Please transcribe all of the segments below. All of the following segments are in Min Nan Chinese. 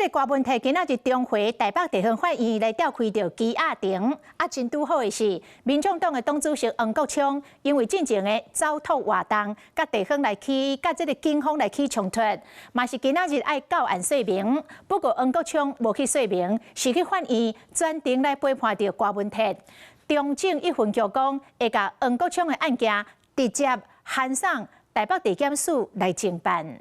這个柯文哲今仔日重回台北地方法院來召開著羈押庭，啊，真拄好的是，民眾黨的黨主席黃國昌因為進前的走脫活動，佮地方來起，佮這个警方來起衝突，嘛是今仔日愛到案說明。不過黃國昌無去說明，是去法院專程來陪伴著柯文哲。中正一分局講會共黃國昌的案件直接函送台北地檢署來偵辦。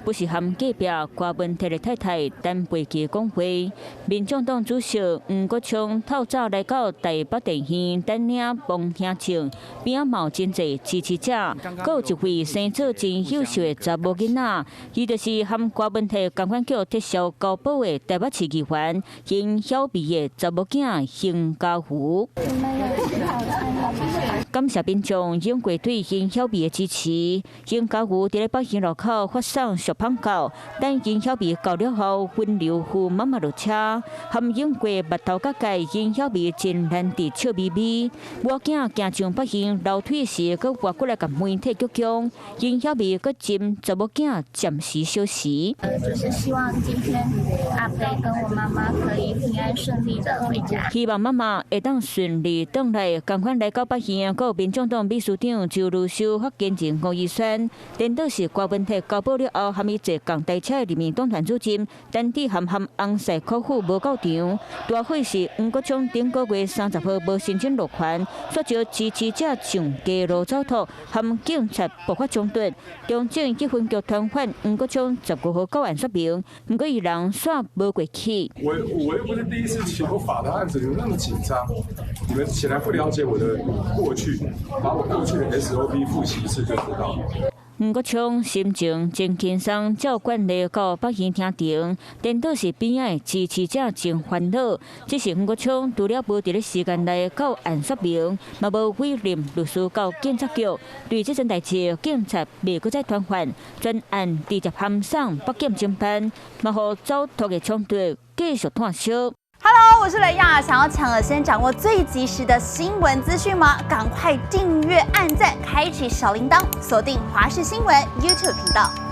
不是和隔壁柯文哲的太太陳佩琪講話，民眾黨主席黃國昌透早來到台北地院等領幫兄證，邊仔嘛有真濟支持者，閣有一位生做真優秀的查某囡仔，伊就是和柯文哲仝款叫撤銷交保的台北市議員邢曉美的查某囝邢家福。感謝民眾永過對邢曉美的支持，邢家福佇咧北園路口發送小胖狗，等邢曉美到了後，分流扶媽媽落車，含永過目頭角界邢曉美真難得笑眯眯。某囝行上北園樓梯時，閣活過來共媒體鞠躬，邢曉美閣斟查某囝暫時休息。就是希望今天阿伯跟我媽媽可以平安順利的回家。希望媽媽會當順利轉來，仝款來到北園。閣有民眾黨秘書長周如修、發言人吳怡萱，顛倒是柯文哲交保了後，和伊坐仝台車的人民黨團主任陳志涵和翁賽可夫無到場。大會是黃國昌頂個月30號無申請落權，煞招支持者上街路走脫，和警察爆發衝突。中正一分局傳喚黃國昌15號到案說明，毋過伊人煞無過去。我又不是第一次求法的案子，你們那麼緊張，你們顯然不了解我的過去。把我過去的 SOP 複習一次就知道。黃國昌心情真輕鬆，照慣例到北園聽庭，顛倒是邊仔的支持者真煩惱。只是黃國昌除了無佇咧時間內到案說明，嘛無委任律師到警察局。對這件代誌，警察未閣再傳喚，全案直接函送北檢偵辦，嘛予走脫的衝突繼續炭燒。 Hello，我是雷亞，想要搶先掌握最及時的新聞資訊嗎？趕快訂閱、按讚、開啟小鈴鐺，鎖定華視新聞 YouTube 頻道。